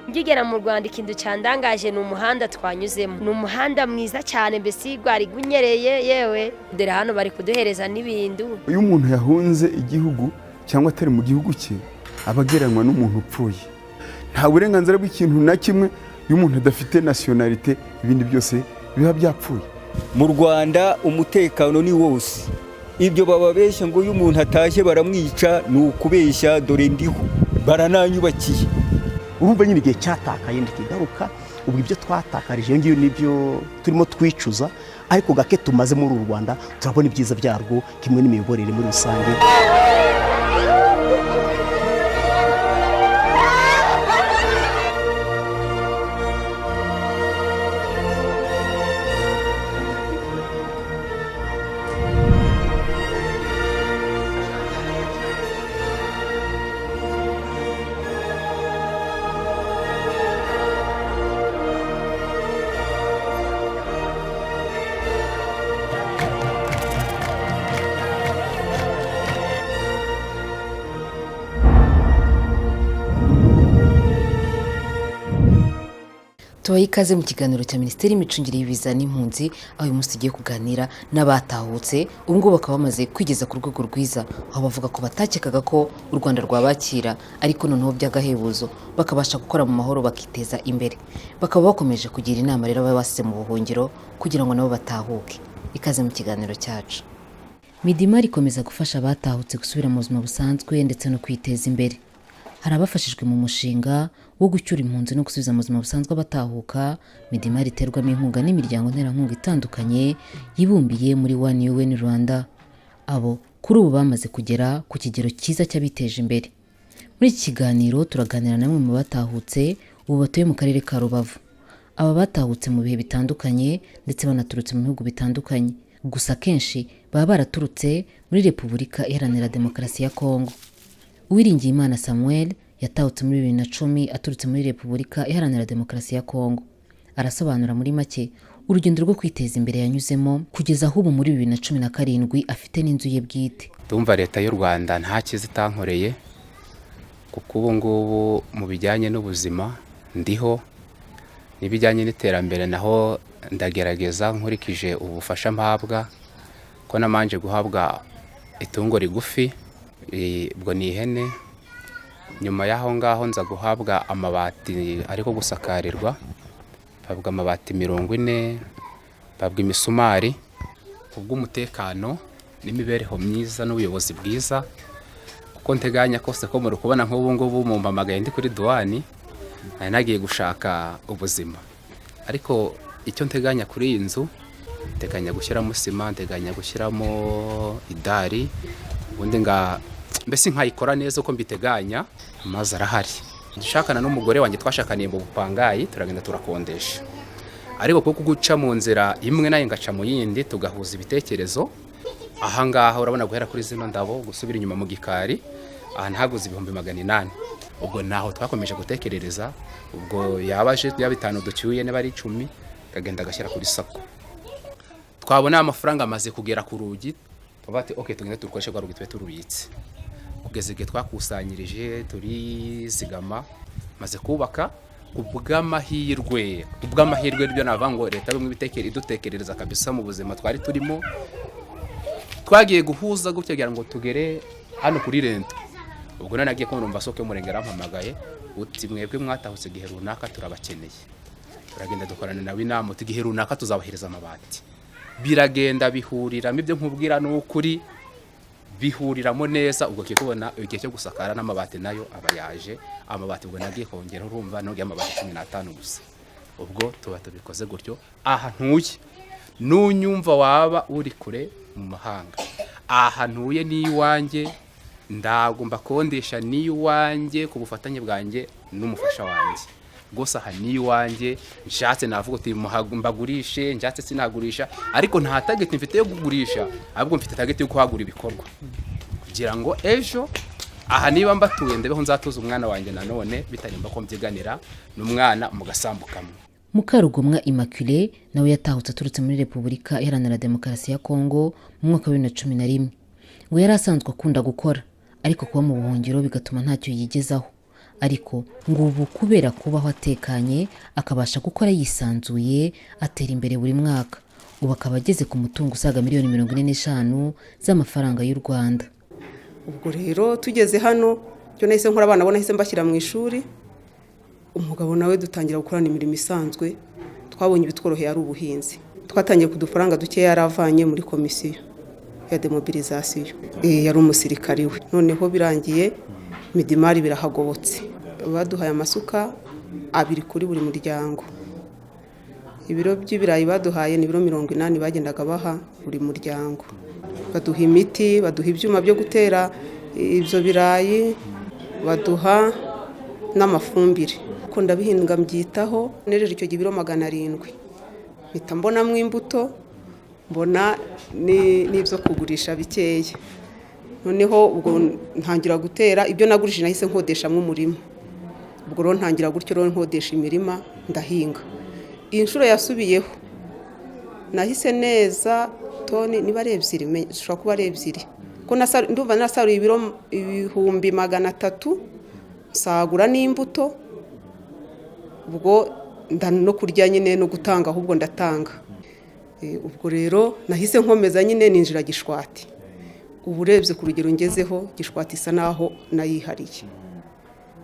Ngigera mu Rwanda, ikintu cyandangaje ni umuhanda twanyuzemo. Ni umuhanda mwiza cyane, mbese gwari gunyereye. Yewe, dore hano bari kuduhereza n'ibintu. Iyo umuntu yahunze igihugu cyangwa atari mu gihugu cye, aba agereranywa n'umuntu upfuye. Nta burenganzira bw'ikintu na kimwe. Iyo umuntu adafite nationalité, ibindi byose biba byapfuye. Mu Rwanda umutekano ni wose. Ibyo bababeshya ngo iyo umuntu atashye baramwica ni ukubeshya. Dore ndiho, barananyubakiye. Urumva nyine, igihe cyatakaye ntikigaruka. Ubwo ibyo twatakarije iyo ngiyo nibyo turimo twicuza, ariko gake tumaze muri uru Rwanda turabona ibyiza byarwo, kimwe n'imiyoborere muri rusange. Tubahe ikaze mu kiganiro cya Minisiteri y'Imicungire y'Ibiza n'Impunzi, aho uyu munsi tugiye kuganira n'abatahutse, ubu ngubu bakaba bamaze kwigeza ku rwego rwiza, aho bavuga ko batakekaga ko u Rwanda rwabakira, ariko noneho by'agahebuzo bakabasha gukora mu mahoro, bakiteza imbere. Bakaba bakomeje kugira inama rero ababa basize mu buhungiro kugira ngo nabo batahuke. Ikaze mu kiganiro cyacu. Midimar ikomeza gufasha abatahutse gusubira mu buzima busanzwe ndetse no kwiteza imbere. Hari abafashijwe mu mushinga wo gucyura impunzi no gusubiza mu buzima busanzwe abatahuka, Midimar iterwamo inkunga n'imiryango nterankunga itandukanye yibumbiye muri One UN Rwanda. Abo kuri ubu bamaze kugera ku kigero cyiza cy'abiteje imbere. Muri iki kiganiro turaganira na bamwe mu batahutse, ubu batuye mu karere ka Rubavu. Aba batahutse mu bihe bitandukanye ndetse banaturutse mu bihugu bitandukanye, gusa akenshi baba baraturutse muri Repubulika Iharanira Demokarasi ya Kongo. Uwiringiyimana Samuel yatahutse muri 2010 aturutse muri Repubulika Iharanira Demokarasi ya Kongo. Arasobanura muri make urugendo rwo kwiteza imbere yanyuzemo kugeza aho ubu muri 2017 afite n'inzu ye bwite. Ndumva Leta y'u Rwanda nta cyiza itankoreye, kuko ubu ngubu mu bijyanye n'ubuzima ndiho, n'ibijyanye n'iterambere naho ndagerageza nkurikije ubufasha mpabwa, ko namanje guhabwa itungo rigufi, ubwo ni ihene. Nyuma y'aho ngaho nza guhabwa amabati, ariko gusakarirwa mpabwa amabati 40, mpabwa imisumari. Kubw'umutekano n'imibereho myiza n'ubuyobozi bwiza, kuko nteganya kose ko muri kubona nk'ubu ngubu mumpamagaye ndi kuri duwani, nari nagiye gushaka ubuzima. Ariko icyo nteganya kuri iyi nzu, nteganya gushyiramo sima, nteganya gushyiramo idari, ubundi nga mbese nkayikora neza uko mbiteganya. Amazi arahari. Dushakana n'umugore wanjye, twashakaniye mu bupangayi, turagenda turakondesha, ariko kuko guca mu nzira imwe nayo ngaca mu yindi, tugahuza ibitekerezo. Ahangaha urabona, guhera kuri zino ndabo gusubira inyuma mu gikari, aha ntaguze 800,000. Ubwo naho twakomeje gutekerereza, ubwo yaba aje yaba bitanu ducyuye, niba ari 10, akagenda agashyira kuri SACCO. Twabona amafaranga amaze kugera ku rugi, tuvuga ati: "Ok, tugende turukoreshe rwa rugi, tube turubitse." Kugeza igihe twakusanyirije, turizigama, maze kubaka. Kubw'amahirwe ibyo navuga ngo leta bimwe idutekerereza kabisa mu buzima twari turimo, twagiye guhuza gutya kugira ngo tugere hano kuri rento. Ubwo none nagiye kumva numva soko y'umurenge arampamagaye, uti: "Mwebwe mwatahutse igihe runaka, turabakeneye." Turagenda dukorana nawe inama, uti: "Igihe runaka tuzabahereza amabati." Biragenda bihuriramo. Ibyo nkubwira ni ukuri, bihuriramo neza. Ubwo kiye kubona igihe cyo gusakara n'amabati nayo aba yaje. Amabati ubwo nagiye kongera, urumva nongeye amabati 15 gusa. Ubwo tuba tubikoze gutyo. Aha ntuye, nunyumva waba uri kure mu mahanga, aha ntuye ni iwanjye, ndago mbakondesha, ni iwanjye ku bufatanye bwanjye n'umufasha wanjye. Rwose aha ni iwanjye. Nshatse navuga uti mbagurishe, nshatse sinagurisha, ariko nta target mfite yo kugurisha, ahubwo mfite target yo kuhagura ibikorwa kugira ngo ejo aha niba mbatuye ndebeho nzatuza umwana wanjye nanone, bitarimba ko mbyiganira n'umwana mu gasambu kamwe. Mukarugomwa Immaculée nawe yatahutse aturutse muri Repubulika Iharanira Demokarasi ya Kongo mu mwaka wa 2011. Ngo yari asanzwe akunda gukora, Ariko kuba mu buhungiro bigatuma ntacyo yigezaho. Ariko ngo ubu kubera kubaho atekanye, akabasha gukora yisanzuye, atera imbere buri mwaka. Ubu akaba ageze ku mutungo usaga miliyoni 45 z'amafaranga y'u Rwanda. Ubwo rero tugeze hano, icyo nahise nkora, abana bo nahise mbashyira mu ishuri, umugabo nawe dutangira gukorana imirimo isanzwe. Twabonye ibitworoheye ari ubuhinzi. Twatangiye ku dufaranga duke yari avanye muri komisiyo ya demobilisation. Yari umusirikari we. Noneho birangiye MIDIMAR birahagobotse, baduhaye amasuka abiri kuri buri muryango. Ibiro by'ibirayi baduhaye ni ibiro 80 bagendaga baha buri muryango. Baduha imiti, baduha ibyuma byo gutera ibyo birayi, baduha n'amafumbire. Ko ndabihinga, mbyitaho, nejeje icyo gihe ibiro 700, mpita mbonamo imbuto, mbona n'ibyo kugurisha bikeya. Noneho ubwo ntangira gutera. Ibyo nagurishije nahise nkodeshamo umurima. Ubwo rero ntangira gutyo rero nkodesha imirima, ndahinga. Iyi nshuro yasubiyeho nahise neza toni niba ari ebyiri, zishobora kuba ari ebyiri, ko ndumva nasaruye ibiro 300,000, nsagura n'imbuto. Ubwo no kurya nyine no gutanga, ahubwo ndatanga. Ubwo rero nahise nkomeza nyine ninjira Gishwati. Ubu urebye ku rugero ngezeho, Gishwati isa naho nayihariye.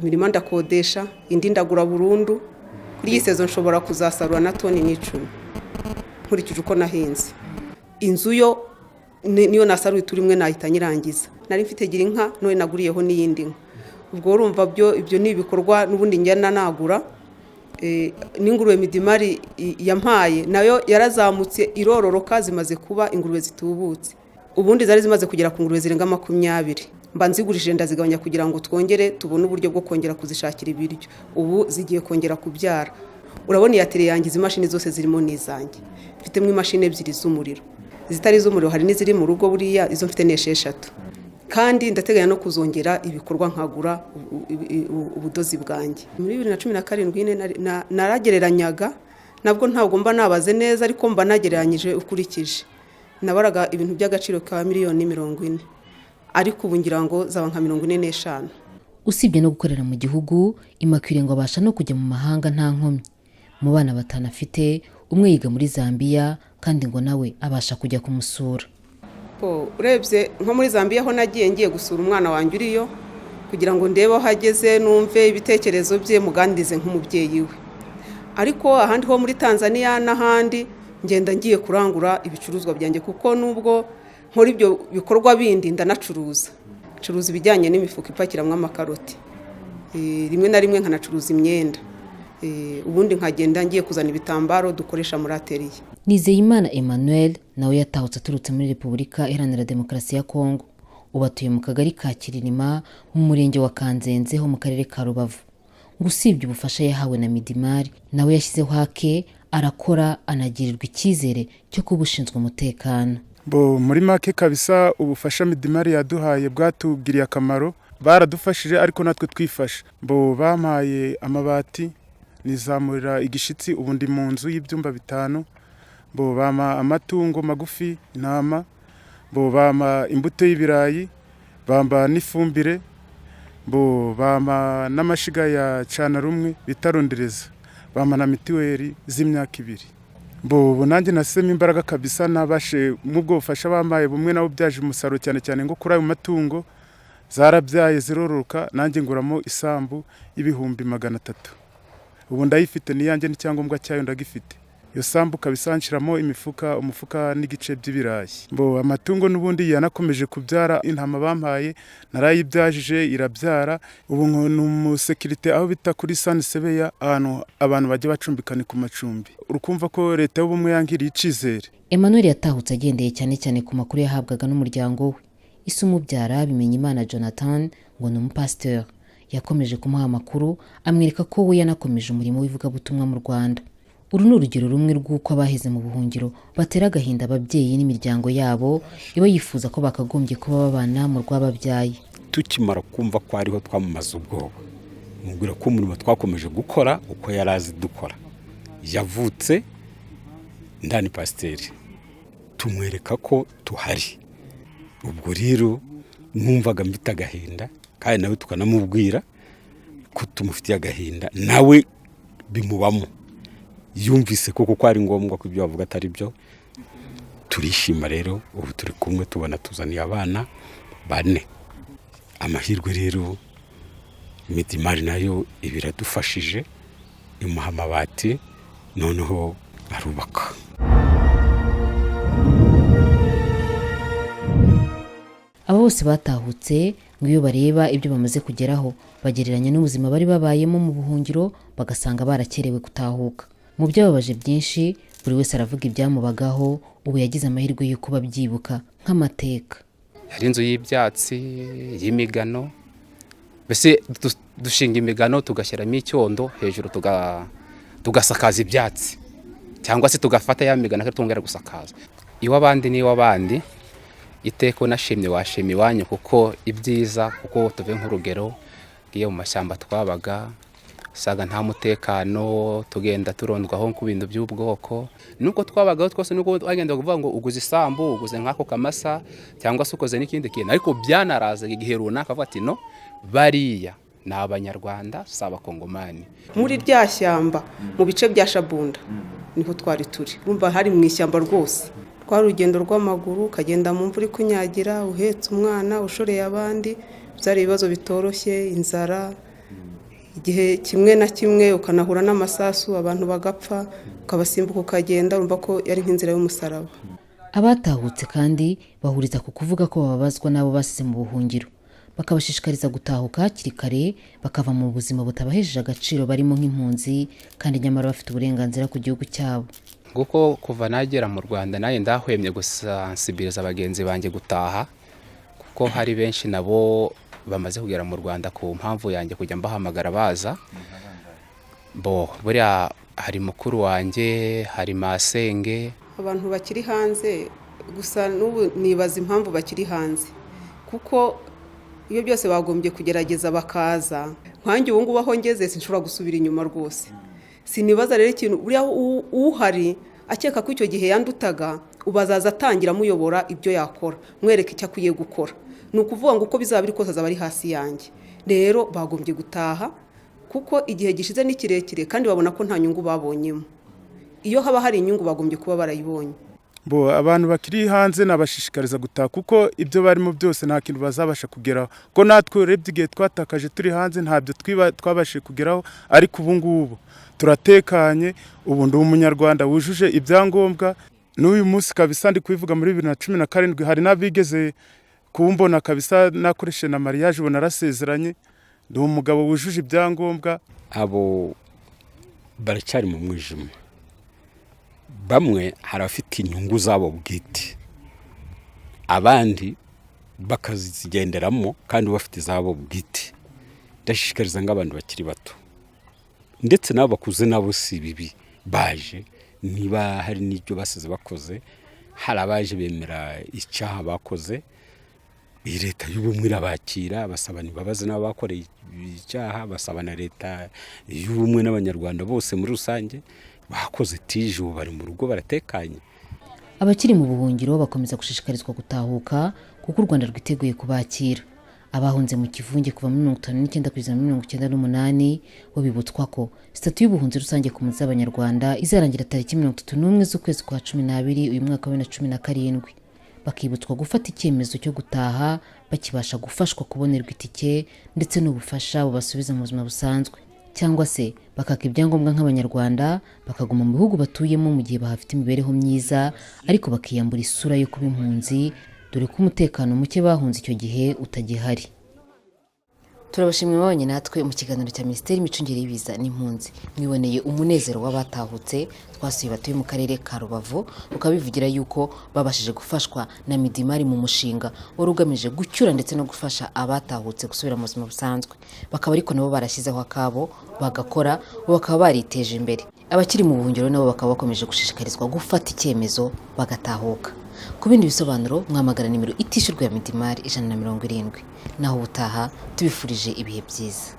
Imirima ndakodesha, indi ndagura burundu. Kuri iyi saison nshobora kuzasarura na toni 10 nkurikije uko nahinze. Inzu yo niyo nasaruye turi imwe nahita nyirangiza. Nari mfite gira inka, none naguriyeho n'iyindi nka. Ubwo urumva byo ibyo ni ibikorwa n'ubundi ngenda nagura. N'ingurube MIDIMAR yampaye nayo yarazamutse, irororoka, zimaze kuba ingurube zitubutse. Ubundi zari zimaze kugera ku ngurube zirenga 20, mba nzigurishije ndazigabanya kugira ngo twongere tubone uburyo bwo kongera kuzishakira ibiryo. Ubu zigiye kongera kubyara. Urabona iyi atelier yanjye, izi mashini zose zirimo n'izanjye. Mfitemo imashini ebyiri z'umuriro, izitari iz'umuriro hari n'iziri mu rugo. Buriya izo mfite ni esheshatu, kandi ndateganya no kuzongera ibikorwa nkagura ubudozi bwanjye. Muri 2017 nyine naragereranyaga, nabwo ntabwo mba nabaze neza, ariko mba nagereranyije ukurikije nabaraga ibintu by'agaciro ka miliyoni 40, ariko ubu ngira ngo zaba nka 45. Usibye no gukorera mu gihugu, Immaculee ngo abasha no kujya mu mahanga nta nkomyi. Mu bana batanu afite, umwe yiga muri Zambia, kandi ngo nawe abasha kujya kumusura. Urebye nko muri Zambia aho nagiye, ngiye gusura umwana wanjye uriyo kugira ngo ndebe aho ageze, numve ibitekerezo bye, muganirize nk'umubyeyi we. Ariko ahandi ho muri Tanzania n'ahandi ngenda ngiye kurangura ibicuruzwa byanjye, kuko nubwo nkora ibyo bikorwa bindi ndanacuruza. Ncuruza ibijyanye n'imifuka ipakiramo amakaroti, rimwe na rimwe nkanacuruza imyenda. Ubundi nkagenda ngiye kuzana ibitambaro dukoresha muri atelier. Nizeyimana Emmanuel nawe yatahutse aturutse muri Repubulika Iharanira Demokarasi ya Kongo. Ubu atuye mu kagari ka Kiririma, mu murenge wa Kanzenze ho mu karere ka Rubavu. Ngo usibye ubufasha yahawe na MIDIMAR, nawe yashyizeho ake arakora, anagirirwa icyizere cyo kuba ushinzwe umutekano. Bo muri make kabisa, ubufasha MIDIMAR yaduhaye bwatugiriye akamaro. Baradufashije ariko natwe twifasha. Bo bampaye amabati, nizamurira igishitsi, ubu ndi mu nzu y'ibyumba bitanu. Bo bampa amatungo magufi, intama. Bo bampa imbuto y'ibirayi, bampa n'ifumbire. Bo bampa n'amashiga ya cana rumwe bita rondereza, bampa na mituweli z'imyaka 2. Bo ubu nanjye nasemo imbaraga kabisa, nabashe mubwo bufasha bampaye bumwe nabo byaje umusaruro, cyane cyane ngo kuri ayo matungo zarabyaye zirororoka. Nanjye nguramo isambu y'300,000, ubu ndayifite, niyanjye, n'icyangombwa cyayo ndagifite. Iyo sambu kabisa nshiramo imifuka umufuka n'igice by'ibirayi. Bo amatungo n'ubundi yanakomeje kubyara. Intama bampaye narayibyajije irabyara. Ubu ni umusekirite aho bita kuri Sani Sebeya, ahantu abantu bajya bacumbikana ku macumbi. Urukumva ko leta y'ubumwe yangiriye icizere. Emmanuel yatahutse agendeye cyane cyane ku makuru yahabwaga n'umuryango we. Ise umubyara, Bimenyimana Jonathan, ngo ni umupasiteri, yakomeje kumuha amakuru, amwereka ko we yanakomeje umurimo w'ivugabutumwa mu Rwanda. Uru ni urugero rumwe rw'uko abaheze mu buhungiro batera agahinda ababyeyi n'imiryango yabo iba yifuza ko bakagombye kuba babana mu rwababyaye. Tukimara kumva ko ariho, twamamaza ubwoba, mubwira ko umurimo twakomeje gukora uko yari azi dukora. Yavutse ndani pasiteri, tumwereka ko tuhari. Ubwo rero Numvaga mfite agahinda, kandi nawe tukanamubwira ko tumufitiye agahinda, nawe bimubamo. Yumvise koko ko ari ngombwa ko ibyo bavuga atari byo. Turishima rero, ubu turi kumwe, tubona tuzaniye abana bane. Amahirwe rero, Midimar nayo iba iradufashije, imuha amabati, noneho arubaka. Aba bose batahutse ngo iyo bareba ibyo bamaze kugeraho bagereranya n'ubuzima bari babayemo mu buhungiro, bagasanga barakerewe gutahuka. Mu byababaje byinshi, buri wese aravuga ibyamubagaho. Ubu yagize amahirwe yo kuba abyibuka nk'amateka. Hari inzu y'ibyatsi y'imigano, mbese dushinga imigano tugashyiramo icyondo hejuru, tugasakaza ibyatsi, cyangwa se tugafata ya migano twongera gusakaza. Iw'abandi n'iw'abandi, iteka unashimye washima iwanyu, kuko ibyiza, kuko tuve nk'urugero, iyo mu mashyamba twabaga usanga nta mutekano, tugenda turondwaho ku bintu by'ubwoko. Nuko twabagaho twose, nuko wagenda kuvuga ngo uguze isambu, uguze nk'ako kamasa, cyangwa se ukoze n'ikindi kintu, ariko byanarazaga igihe runaka avuga ati: "No, bariya ni Abanyarwanda, si Abakongomani." Muri rya shyamba, mu bice bya Shabunda niho twari turi. Urumva hari mu ishyamba rwose. Twari urugendo rw'amaguru, ukagenda mu mvura ikunyagira, uhetse umwana, ushoreye abandi. Byari ibibazo bitoroshye, inzara, igihe kimwe na kimwe ukanahura n'amasasu, abantu bagapfa, ukabasimbuka ukagenda. Urumva ko yari nk'inzira y'umusaraba. Abatahutse kandi bahuriza ku kuvuga ko bababazwa n'abo basize mu buhungiro, bakabashishikariza gutahuka hakiri kare, bakava mu buzima butabahejeje agaciro barimo nk'impunzi, kandi nyamara bafite uburenganzira ku gihugu cyabo. Kuko kuva nagera mu Rwanda, nanjye ndahwemye gusansibiriza bagenzi banjye gutaha, kuko hari benshi nabo bamaze kugera mu Rwanda ku mpamvu yanjye kujya mbahamagara baza. Bo buriya hari mukuru wanjye, hari masenge. Abantu bakiri hanze gusa, n'ubu nibaza impamvu bakiri hanze, kuko iyo byose bagombye kugerageza bakaza. Nkanjye ubu ngubu aho ngeze sinshobora gusubira inyuma rwose. Sinibaza rero ikintu buriya uhari akeka ko icyo gihe yandutaga, ubu azaza atangira amuyobora ibyo yakora, mwereka icyo akwiye gukora. Ni ukuvuga ngo uko bizaba biri kose azaba ari hasi yanjye. Rero bagombye gutaha, kuko igihe gishize ni kirekire, kandi babona ko nta nyungu babonyemo. Iyo haba hari inyungu, bagombye kuba barayibonye. Bo abantu bakiri hanze nabashishikariza gutaha, kuko ibyo barimo byose nta kintu bazabasha kugeraho, ko natwe urebye igihe twatakaje turi hanze ntabyo twabashije kugeraho. Ariko ubu ngubu turatekanye, ubu ndi Umunyarwanda wujuje ibyangombwa. N'uyu munsi kabisa ndi kubivuga, muri 2017 hari n'abigeze kumbona kabisa nakoresheje na mariage, ubu narasezeranye, ndi umugabo wujuje ibyangombwa. Abo baracyari mu mwijima. Bamwe hari abafite inyungu zabo bwite, abandi bakazigenderamo kandi bafite izabo bwite. Ndashishikariza nk'abantu bakiri bato, ndetse n'abo bakuze nabo si bibi, baje niba hari n'ibyo basize bakoze. Hari abaje bemera icyaha bakoze, iyi Leta y'Ubumwe irabakira, basaba imbabazi n'abakoreye icyaha, basaba na Leta y'Ubumwe n'Abanyarwanda bose muri rusange. Bakoze tije, ubu bari mu rugo baratekanye. Abakiri mu buhungiro bakomeza gushishikarizwa gutahuka, kuko u Rwanda rwiteguye kubakira. Abahunze mu kivunge kuva muri 59 kugeza muri 98 bo bibutswa ko sitati y'ubuhunzi rusange ku mpunzi z'Abanyarwanda izarangira tariki 31 z'ukwezi kwa 12 uyu mwaka wa 2017, bakibutswa gufata icyemezo cyo gutaha bakibasha gufashwa kubonerwa itike ndetse n'ubufasha bubasubiza mu buzima busanzwe, cyangwa se bakaka ibyangombwa nk'Abanyarwanda, bakaguma mu bihugu batuyemo mu gihe bahafite imibereho myiza, ariko bakiyambura isura yo kuba impunzi, dore ko umutekano muke bahunze icyo gihe utagihari. Turabashimira babanye natwe mu kiganiro cya Minisiteri y'Imicungire y'Ibiza n'Impunzi. Mwiboneye umunezero w'abatahutse twasuye batuye mu karere ka Rubavu, bukaba bivugira yuko babashije gufashwa na Midimar mu mushinga wari ugamije gucyura ndetse no gufasha abatahutse gusubira mu buzima busanzwe, bakaba ariko nabo barashyizeho akabo bagakora, ubu bakaba bariteje imbere. Abakiri mu buhungiro nabo bakaba bakomeje gushishikarizwa gufata icyemezo bagatahuka. Ku bindi bisobanuro mwamagana nimero itishyurwa ya Midimar, 170. Naho ubutaha, tubifurije ibihe byiza.